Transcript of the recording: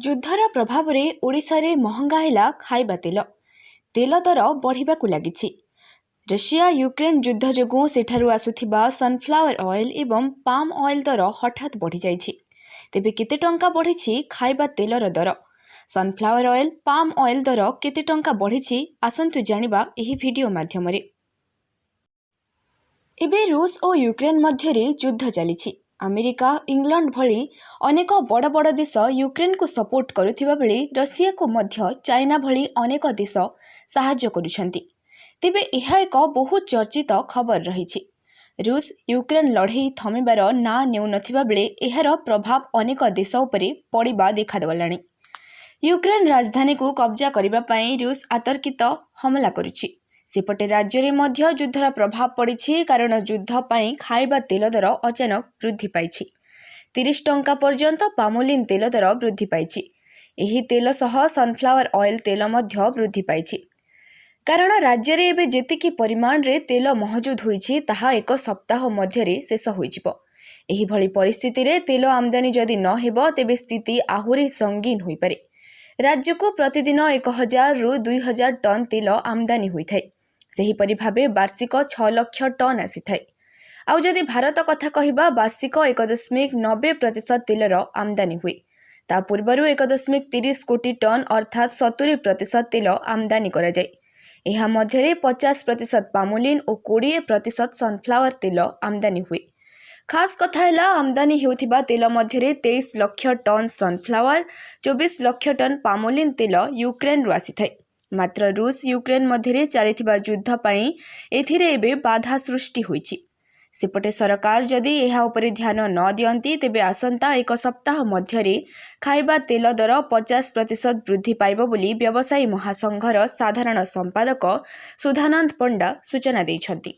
ଯୁଦ୍ଧର ପ୍ରଭାବରେ ଓଡ଼ିଶାରେ ମହଙ୍ଗା ହେଲା ଖାଇବା ତେଲ। ତେଲ ଦର ବଢ଼ିବାକୁ ଲାଗିଛି। ରୁଷିଆ ୟୁକ୍ରେନ୍ ଯୁଦ୍ଧ ଯୋଗୁଁ ସେଠାରୁ ଆସୁଥିବା ସନଫ୍ଲାୱାର ଅଏଲ୍ ଏବଂ ପାମ୍ ଅଏଲ୍ ଦର ହଠାତ୍ ବଢ଼ିଯାଇଛି। ତେବେ କେତେ ଟଙ୍କା ବଢ଼ିଛି ଖାଇବା ତେଲର ଦର? ସନଫ୍ଲାୱାର ଅଏଲ୍, ପାମ୍ ଅଏଲ୍ ଦର କେତେ ଟଙ୍କା ବଢ଼ିଛି, ଆସନ୍ତୁ ଜାଣିବା ଏହି ଭିଡିଓ ମାଧ୍ୟମରେ। ଏବେ ରୁଷ ଓ ୟୁକ୍ରେନ୍ ମଧ୍ୟରେ ଯୁଦ୍ଧ ଚାଲିଛି। ଆମେରିକା, ଇଂଲଣ୍ଡ ଭଳି ଅନେକ ବଡ଼ ବଡ଼ ଦେଶ ୟୁକ୍ରେନ୍କୁ ସପୋର୍ଟ କରୁଥିବା ବେଳେ ରଷିଆକୁ ମଧ୍ୟ ଚାଇନା ଭଳି ଅନେକ ଦେଶ ସାହାଯ୍ୟ କରୁଛନ୍ତି। ତେବେ ଏହା ଏକ ବହୁ ଚର୍ଚ୍ଚିତ ଖବର ରହିଛି। ରୁଷ ୟୁକ୍ରେନ୍ ଲଢ଼େଇ ଥମିବାର ନାଁ ନେଉନଥିବା ବେଳେ ଏହାର ପ୍ରଭାବ ଅନେକ ଦେଶ ଉପରେ ପଡ଼ିବା ଦେଖାଗଲାଣି। ୟୁକ୍ରେନ୍ ରାଜଧାନୀକୁ କବ୍ଜା କରିବା ପାଇଁ ରୁଷ ଅତର୍କିତ ହମଲା କରୁଛି। ସେପଟେ ରାଜ୍ୟରେ ମଧ୍ୟ ଯୁଦ୍ଧର ପ୍ରଭାବ ପଡ଼ିଛି, କାରଣ ଯୁଦ୍ଧ ପାଇଁ ଖାଇବା ତେଲ ଦର ଅଚାନକ ବୃଦ୍ଧି ପାଇଛି। 30 ଟଙ୍କା ପର୍ଯ୍ୟନ୍ତ ପାମୋଲିନ୍ ତେଲ ଦର ବୃଦ୍ଧି ପାଇଛି। ଏହି ତେଲ ସହ ସନଫ୍ଲାୱାର ଅଏଲ୍ ତେଲ ମଧ୍ୟ ବୃଦ୍ଧି ପାଇଛି, କାରଣ ରାଜ୍ୟରେ ଏବେ ଯେତିକି ପରିମାଣରେ ତେଲ ମହଜୁଦ ହୋଇଛି, ତାହା ଏକ ସପ୍ତାହ ମଧ୍ୟରେ ଶେଷ ହୋଇଯିବ। ଏହିଭଳି ପରିସ୍ଥିତିରେ ତେଲ ଆମଦାନୀ ଯଦି ନ ହେବ, ତେବେ ସ୍ଥିତି ଆହୁରି ସଙ୍ଗୀନ ହୋଇପାରେ। ରାଜ୍ୟକୁ ପ୍ରତିଦିନ 1000ରୁ 2000 ଟନ୍ ତେଲ ଆମଦାନୀ ହୋଇଥାଏ। ସେହିପରି ଭାବେ ବାର୍ଷିକ 6 ଲକ୍ଷ ଟନ୍ ଆସିଥାଏ। ଆଉ ଯଦି ଭାରତ କଥା କହିବା, ବାର୍ଷିକ 1.90% ତେଲର ଆମଦାନୀ ହୁଏ। ତା ପୂର୍ବରୁ 1.30 କୋଟି ଟନ୍ ଅର୍ଥାତ୍ 70% ତେଲ ଆମଦାନୀ କରାଯାଏ। ଏହା ମଧ୍ୟରେ 50% ପାମୋଲିନ୍ ଓ 20% ସନଫ୍ଲାୱାର ତେଲ ଆମଦାନୀ ହୁଏ। ଖାସ୍ କଥା ହେଲା, ଆମଦାନୀ ହେଉଥିବା ତେଲ ମଧ୍ୟରେ 23 ଲକ୍ଷ ଟନ୍ ସନଫ୍ଲାୱାର, 24 ଲକ୍ଷ ଟନ୍ ପାମୋଲିନ୍ ତେଲ ୟୁକ୍ରେନ୍ରୁ ଆସିଥାଏ। ମାତ୍ର ରୁଷ ୟୁକ୍ରେନ୍ ମଧ୍ୟରେ ଚାଲିଥିବା ଯୁଦ୍ଧ ପାଇଁ ଏଥିରେ ଏବେ ବାଧା ସୃଷ୍ଟି ହୋଇଛି। ସେପଟେ ସରକାର ଯଦି ଏହା ଉପରେ ଧ୍ୟାନ ନ ଦିଅନ୍ତି, ତେବେ ଆସନ୍ତା ଏକ ସପ୍ତାହ ମଧ୍ୟରେ ଖାଇବା ତେଲ ଦର 50% ବୃଦ୍ଧି ପାଇବ ବୋଲି ବ୍ୟବସାୟୀ ମହାସଂଘର ସାଧାରଣ ସମ୍ପାଦକ ସୁଧାନନ୍ଦ ପଣ୍ଡା ସୂଚନା ଦେଇଛନ୍ତି।